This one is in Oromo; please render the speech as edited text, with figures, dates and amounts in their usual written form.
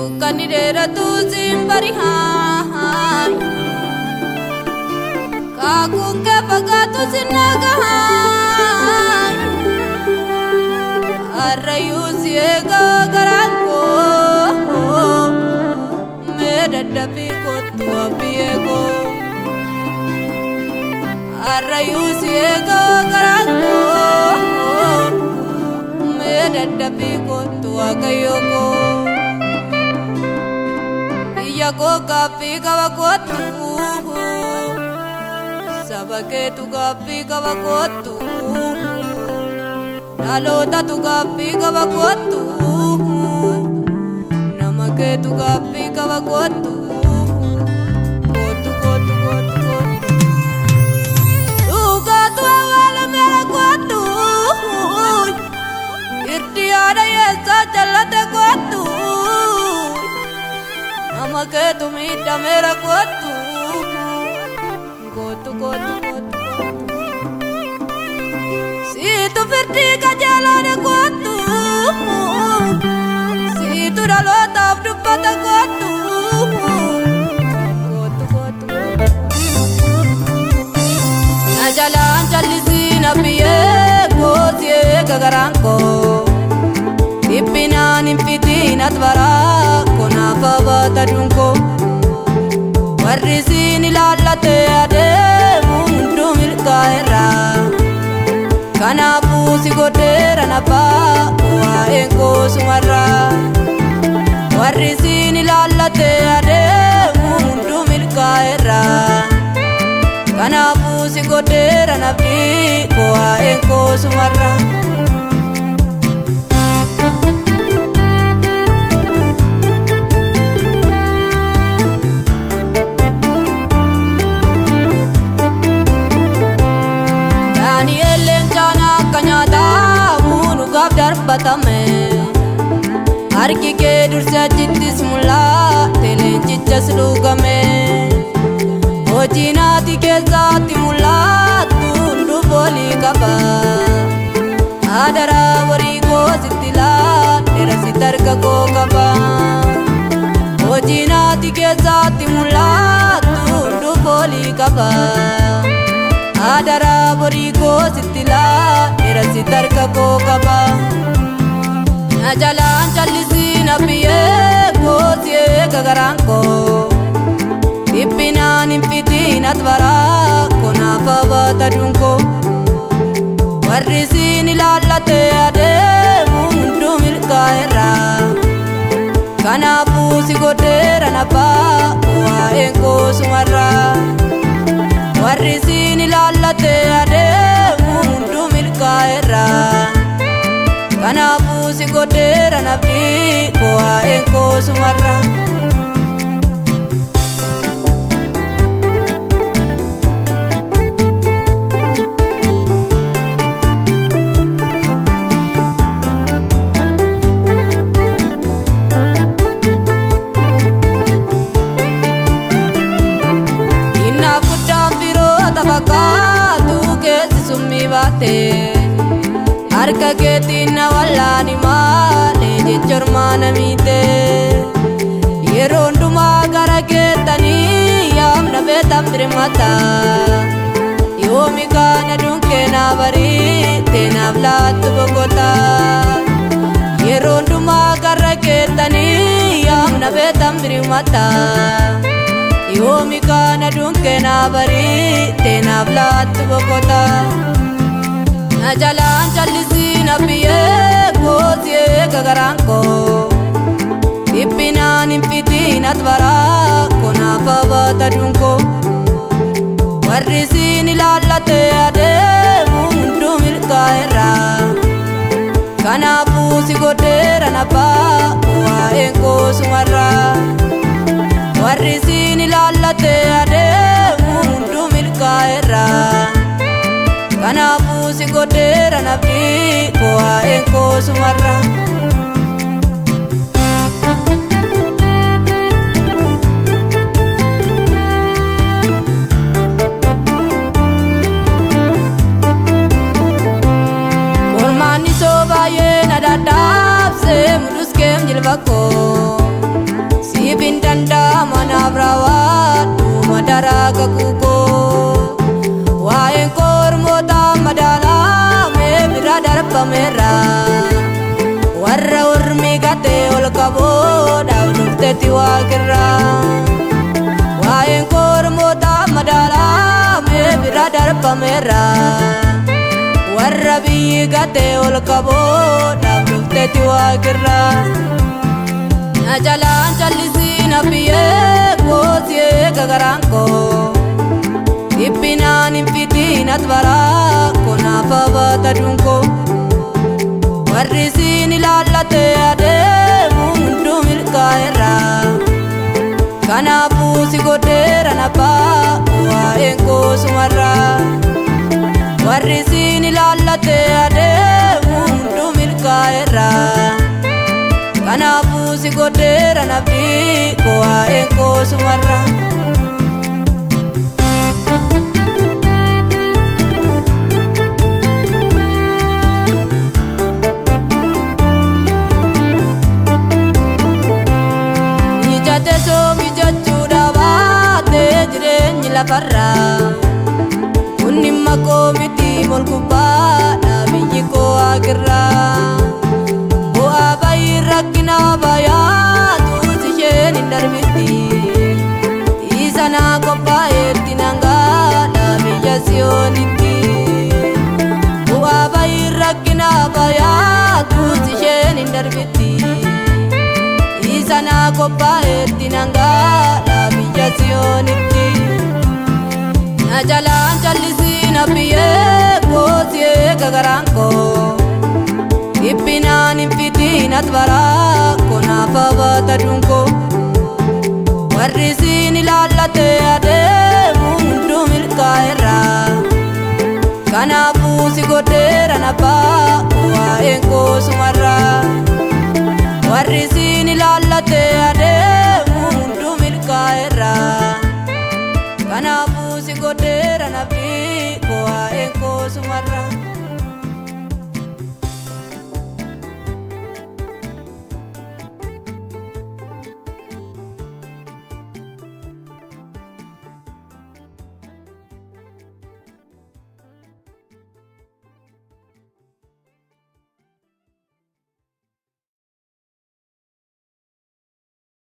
Dukkanni dheeratu siin barihaa. Kaakuun kee fagaatu sin nagahaa. Arrayyuu si eegaa garaan koo. Mee dadhabbii kottu abbiyyee koo. Arrayyuu si eegaa garaan koo. Mee dadhabbii kottu waaqayyo koo. Biyya koo gaaffii qaba kottu. Saba keetu gaaffii qaba kottu. Dhalootatu gaaffii qaba kottu. Nama keetu gaaffii qaba kottu. Kottu kottu kottu kottu. Dhugaatu awwaalameera kottu. Irti yaada yeessaa jallate kottu. Nama keetu miidhameera kottu. Kottu kottu kottu kottu. Siitu firdii qajeelaadha kottu. Siitu dhalootaaf dubbata kottu. Kottu kottu kottu. Na jalaan jallisiin abbiyyee koo si eega garaan koo. Dhiphinaan hin fitiin as baraa konaaf abaata dunkoo. Warri siin ilaallate adeemu hunduu milkaa'eera. Kanaafuu si godheera nabbaa waa'een koo sumarraa. Warri siin ilaallate adeemu hunduu milkaa'eera. Kanaafuu si godheera nabdii waa'een koo sumarraa. Daani'el leencaan akka nyaatamu dhugaaf darbatame. Harki kee dursee achittis mul'ate leencichas dhugame. Hojiin ati keessatti mul'attu hunduu foolii qaba. Adaraa horii koo sitti laadheera sitti harka koo qaba. Hojiin ati keessatti mul'attu hunduu foolii qaba. Adaraa horii koo sitti laadheera sitti harka koo qaba. Na jalaan jallisiin abbiyyee koo si eega garaan koo. Dhiphinaan hin fitiin as baraa konaaf abaata dunkoo. Warri siin ilaallate adeemu hunduu milkaa'eera. Kanaafuu si godheera nabbaa waa'een koo sumarraa. Warri siin ilaallate adeemu hunduu milkaa'eera. Kanaafuu si godheera nabdii waa'een koo sumarraa. Innaaf guddaan firoota fakkaatu keessi summii baate. Harka keetiin na wallaani malee jecha ormaa na miite. Yeroo hundumaa gara keettanii yaamna beektan birmata. Yoomi kana dunkee naa bariite naaf laattu boqota. Yeroo hundumaa gara keettanii yaamna beektan birmata. Yoomi kana dunkee naa bariite naaf laattu boqota. Na jalaan jallisiin abbiyyee koo si eega garaan koo. Dhiphinaan hin fitiin as baraa konaaf abaata dunkoo. Warri siin ilaallate adeemu hunduu milkaa'eera. Kanaafuu si godheera nabbaa waa'een koo sumarraa. Warri siin ilaallate adeemu hunduu milkaa'eera. Kanaafuu si godheera nabdii waa'een koo sumarraa. Qormaanni soo baay'ee na dadhaabsee mudus keem jilba koo. Siin danda'ama naaf raawwadhu madaraa kakuu koo. Waa'een kormoota madaalamee bira darbameera. Warra ormi gatee ol qaboodhaaf dhufteetti waaqirra. Waa'een kormoota madaalamee bira darbameera. Warra biyyi gatee ol qaboodhaaf dhufteetti waaqirra. Na jalaan callisiin abbiyyee koo si eega garaan koo. Dhiphinaan hin fitiin as baraa konaaf abata dunkoo. Warri siin ilaallatee adeemu hunduu milkaa'eera. Kanaafuu si godheera nabbaa waa'een koo sumarraa. Warri siin ilaallatee adeemu hunduu milkaa'eera. Kanaafuu si godheera nabdii koo waa'een koo sumarraa. Mijate soo mijachuudha baatee jireenyi lafarraa. Kun dhimma koo miti molgubbaadha biyyi koo akirraa. Bu'aa bayii rakkina bayaatu isheen hin darbitti. Isa naa qophaa'eetti nangaadha biyya siyoonitti. Bu'aa bayii rakkina bayaatu isheen hin darbitti. Isa naa qophaa'eetti nangaadha biyya siyoonitti. Na jalaan callisiin abbiyyee koo si eega garaan koo. Dhiphinaan hin fitiin as baraa konaaf abata dunkoo. Warri siin ilaallatee adeemu hunduu milkaa'eera. Kanaafuu si godheera nabbaa waa'een koo sumarraa. Warri siin ilaallatee adeemu hunduu milkaa'eera. Kanaafuu si godheera nabdii koo waa'een koo sumarraa.